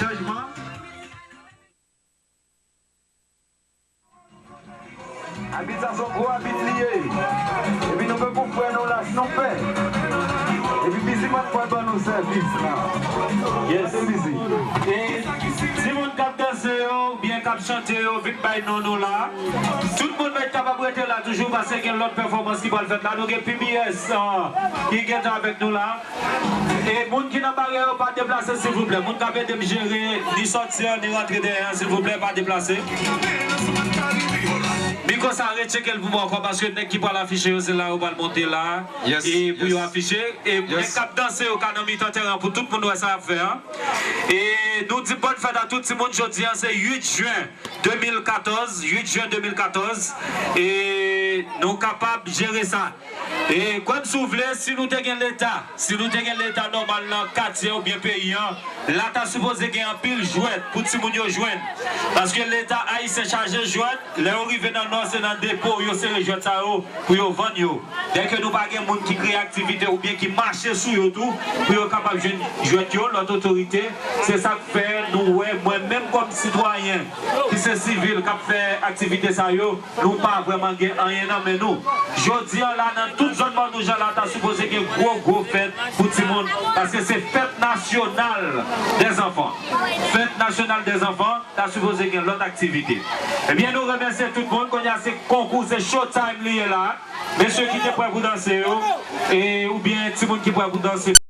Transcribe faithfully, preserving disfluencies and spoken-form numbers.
Chanjman. Abit sa se yon gwo abit li ye. Epi nou pè pou frè nou la, si nou pè. Epi Biziman pral ban nou sèvis la. Yes. Gade Bizi. E timoun k ap danse yo, oubyen k ap chante yo, vin bay non nou la. Tout moun mèt kapab rete la toujou, paske gen lòt pèfòmans ki pral fèt la. Nou gen P B S, ah, ki gentan avèk nou la. E moun ki nan baryè yo, pa deplase, silvouplè. Moun k ap ede m jere, ni sòti an, ni rantre dèyè an, silvouplè, pa deplase. Mikwo sa, retcheke l pou mwen ankò, paske nèg ki pral afiche yo, se la yo pral monte la. Yes, e pou yo afiche. E nèg k ap danse yo ka nan mitan teren an pou tout moun wè sa y ap fè an. E nou di bòn fèt a tout timoun, jodi an se uit jen de mil katòz, uit jen de mil katòz. E nou kapab jere sa. E kwè m si w vle, si nou te gen leta, si nou te gen leta nòmal nan katye oubyen peyi an, la ta sipoze gen anpil jwèt pou timoun yo jwenn. Paske leta ayisyen chaje jwèt, lè yo rive nan nò, se nan depo yo sere jwèt sa yo pou yo vann yo. Dèke nou pa gen moun ki kreye aktivite oubyen ki mache sou yo tou, pou yo kapab jwenn jwèt yo, lòt otorite, se sa k fè nou wè mwen menm kòm sitwayen ki se sivil k ap fè aktivite sa yo, nou pa vrèman gen anyen nan men nou. Jodi an la, nan tout zòn Mòn Wouj an la, ta sipoze gen gwo, gwo fèt pou timoun, paske se fèt nasyonal dè zanfan. Fèt nasyonal dè zanfan, ta sipoze gen lòt aktivite. Ebyen, nou remèsye tout moun. Kounye a, se konkou, se show time li ye la. Mesye ki te prè pou danse yo, e, oubyen timoun ki prè pou danse.